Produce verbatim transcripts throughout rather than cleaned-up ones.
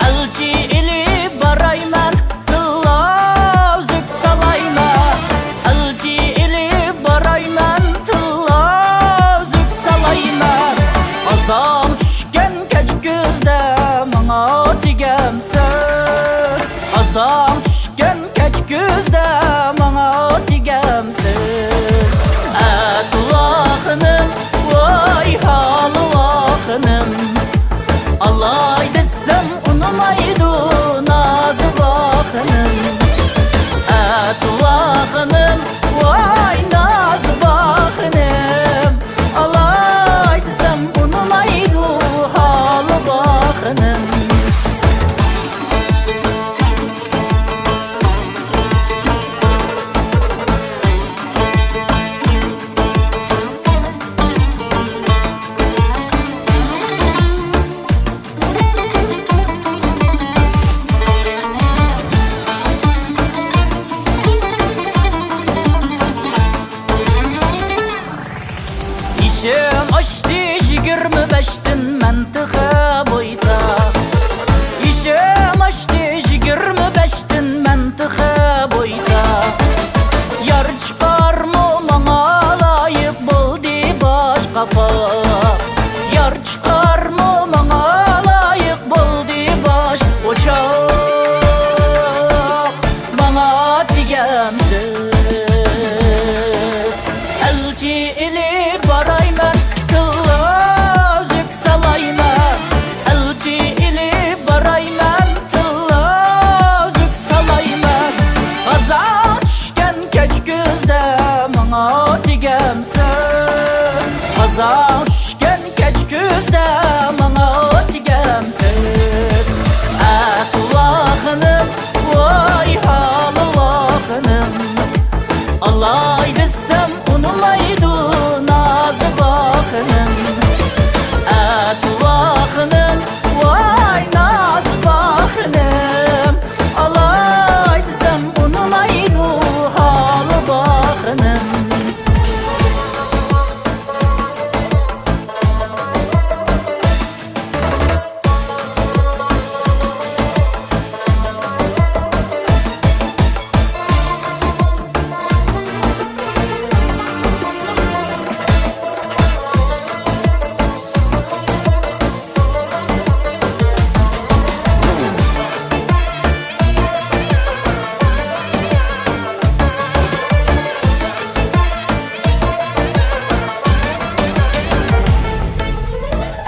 ئەلچى ئېلىپ بارايمەن، تىللا ئۈزۈك سالايمەن. ئەلچى ئېلىپ بارايمەن، تىللا ئۈزۈك سالايمەن. قازاڭ چۈشكەن كەچكۈزدە ماڭا تېگەمسىز. قازاڭ چۈشكەن كەچكۈزدە ماڭا تېگەمسىز. ئەتىۋا خېنىم، ۋاي ھالىۋا خېنىم. ئالاي دېسەم ئۇنىمايدۇ نازىبا خېنىم. ئەتىۋا خېنىم، ۋاي نازىبا خېنىم. ئالاي دېسەم ئۇنىمايدۇ ھالىۋا خېنىم. يېشىم ئاشتى يىگىرمە بەشتىن مەن تېخى بويتاق. يېشىم ئاشتى يىگىرمە بەشتىن مەن تېخى بويتاق. يار چىقارمۇ ماڭا لايىق بولدى باش قاپاق. يار چىقارمۇ ماڭا لايىق بولدى باش ئوچاق. ماڭا تېگەمسىز. ئەلچى ئېلىپ بارايمەن، تىللا ئۈزۈك سالايمەن. ئەلچى ئېلىپ بارايمەن، تىللا ئۈزۈك سالايمەن. قازاڭ چۈشكەن كەچكۈزدە ماڭا تېگەمسىز. قازاڭ چۈشكەن كەچكۈزدە ماڭا تېگەمسىز. ئەتىۋا خېنىم، ۋاي ھالىۋا خېنىم. ئالاي دېسەم ئۇنىمايدۇ نازىبا خېنىم. ئەتىۋا خېنىم، ۋاي نازىبا خېنىم. ئالاي دېسەم ئۇنىمايدۇ ھالىۋا خېنىم.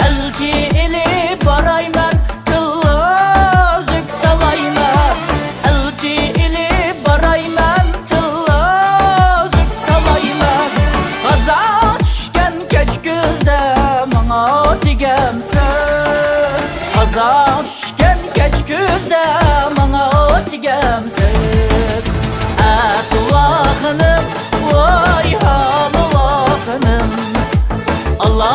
ئەلچى ئېلىپ بارايمەن، تىللا ئۈزۈك سالايمەن. ئەلچى ئېلىپ بارايمەن، تىللا ئۈزۈك سالايمەن. قازاڭ چۈشكەن كەچكۈزدە ماڭا تېگەمسىز. قازاڭ چۈشكەن كەچكۈزدە ماڭا تېگەمسىز. ئەتىۋا خېنىم، ۋاي ھالىۋا خېنىم. ئالا